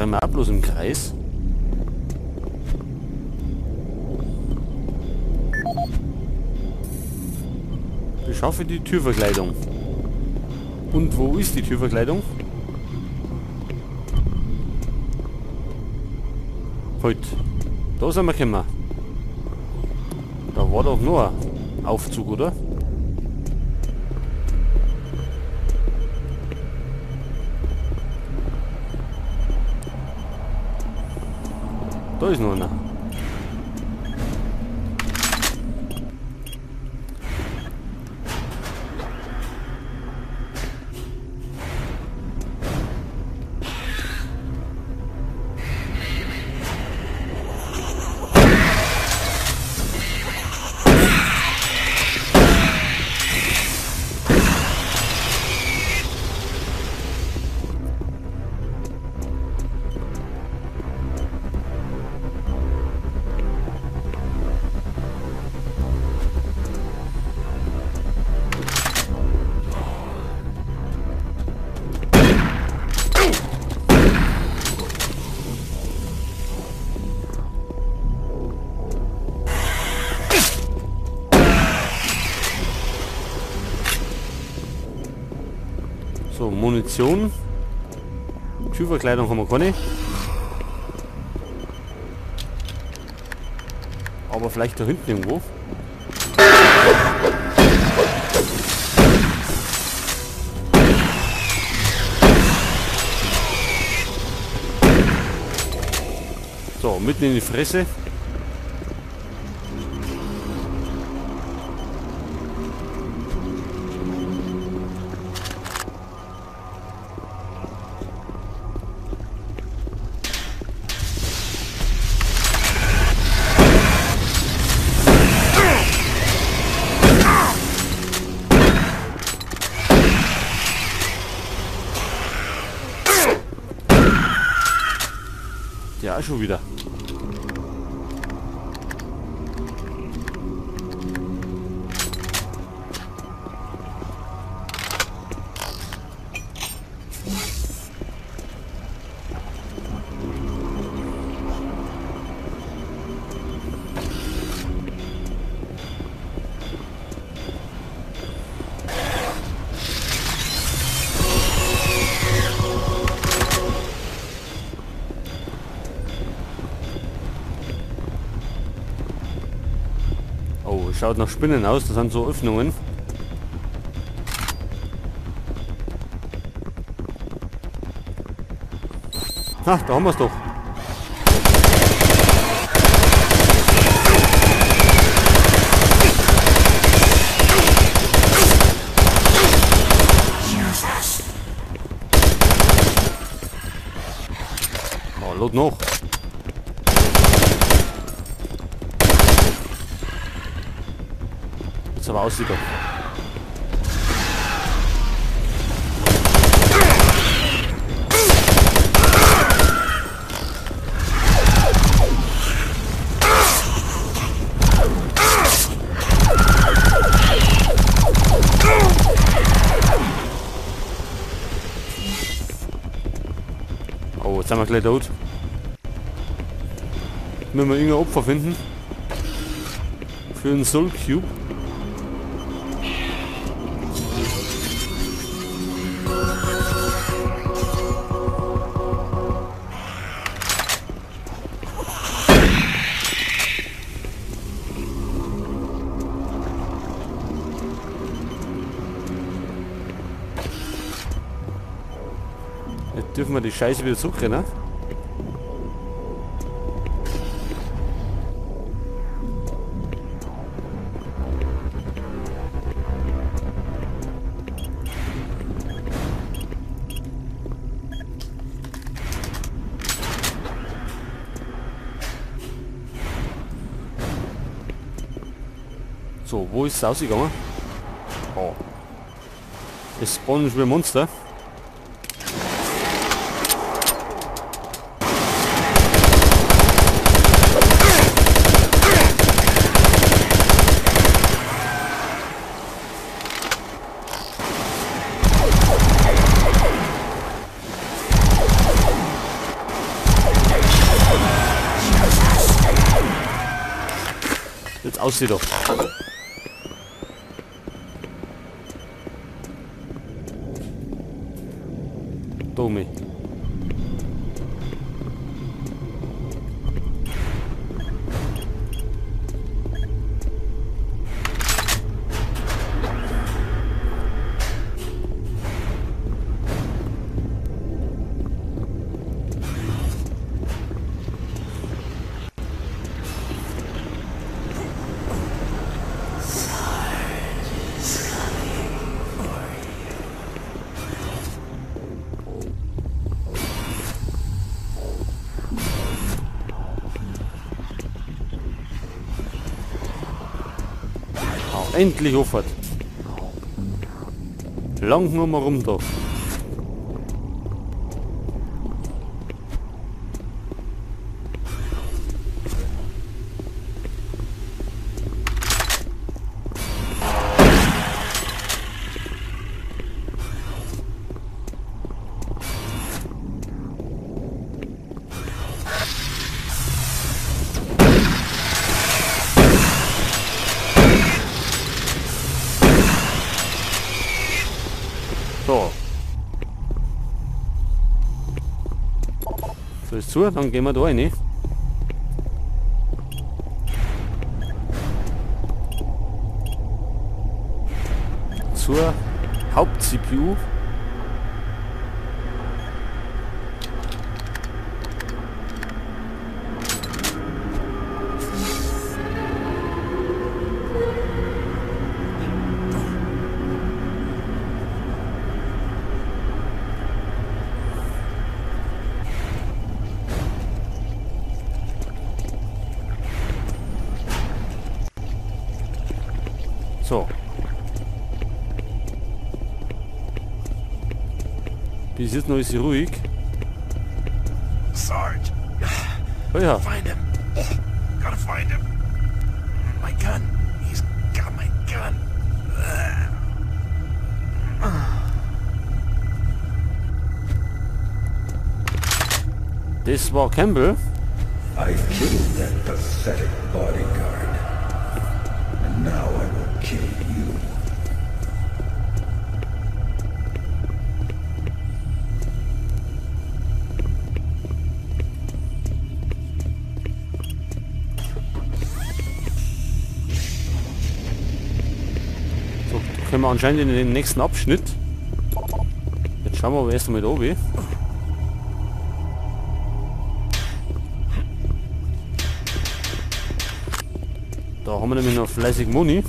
Da rennen wir auch bloß im Kreis. Beschaffe die Türverkleidung. Und wo ist die Türverkleidung? Heute. Da sind wir gekommen. Da war doch noch ein Aufzug, oder? Da ist noch einer. So, Munition. Türverkleidung haben wir keine. Aber vielleicht da hinten irgendwo. So, mitten in die Fresse. Ja, schon wieder. Schaut nach Spinnen aus, das sind so Öffnungen. Ha, da haben wir es doch. Oh, lot noch. Jetzt aber aussieht doch. Oh, jetzt sind wir gleich tot. Müssen wir irgendein Opfer finden. Für einen Soul Cube. Jetzt dürfen wir die Scheiße wieder zurückrennen. So, wo ist es ausgegangen? Oh. Es spawnen schon wieder Monster. Aussieht doch. Dumme. Endlich aufhört. Lang nur mal rum da. So. So ist zu, dann gehen wir da rein. Zur Haupt-CPU. So. Bis jetzt noch ist sie ruhig. Sarge. Oh ja. Find him. Gotta find him. My gun. He's got my gun. Das war Campbell. I killed that pathetic bodyguard. And now I will kill you. So, können wir anscheinend in den nächsten Abschnitt. Jetzt schauen wir aber erst mal oben. Da haben wir nämlich noch fleißig Moni.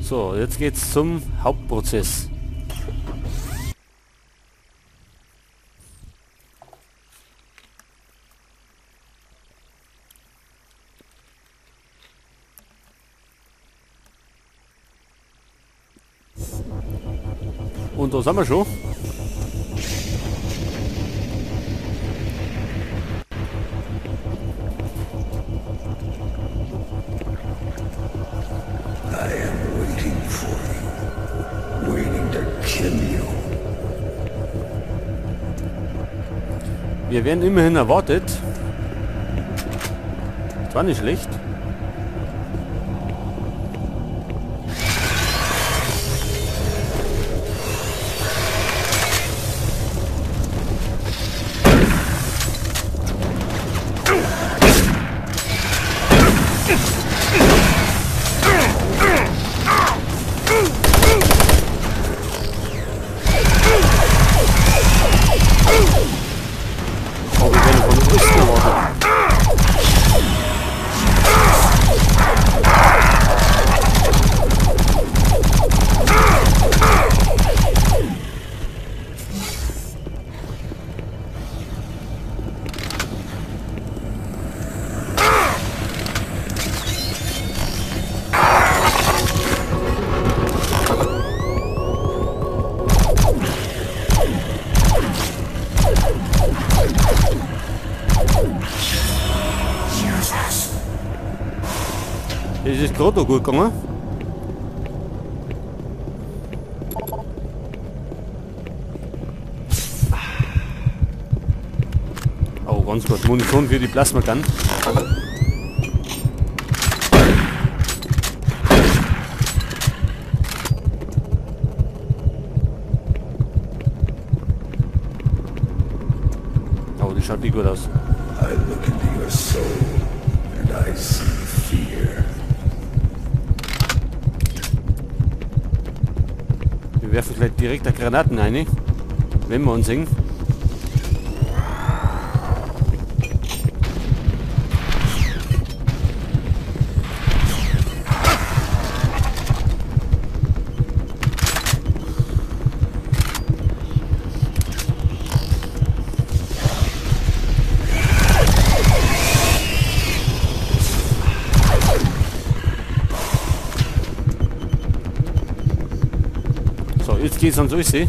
So, jetzt geht's zum Hauptprozess. Und da sind wir schon. I am waiting for you. Waiting to kill you. Wir werden immerhin erwartet. Das war nicht schlecht. Aber wir werden von Osten erwartet. Das ist gerade noch gut gegangen. Oh, ganz gut. Munition für die Plasma Gun. Oh, die schaut nicht gut aus. I look into your soul and I see fear. Wir werfen gleich direkt eine Granaten rein, wenn wir uns sehen. So, jetzt geht's ans Ösi.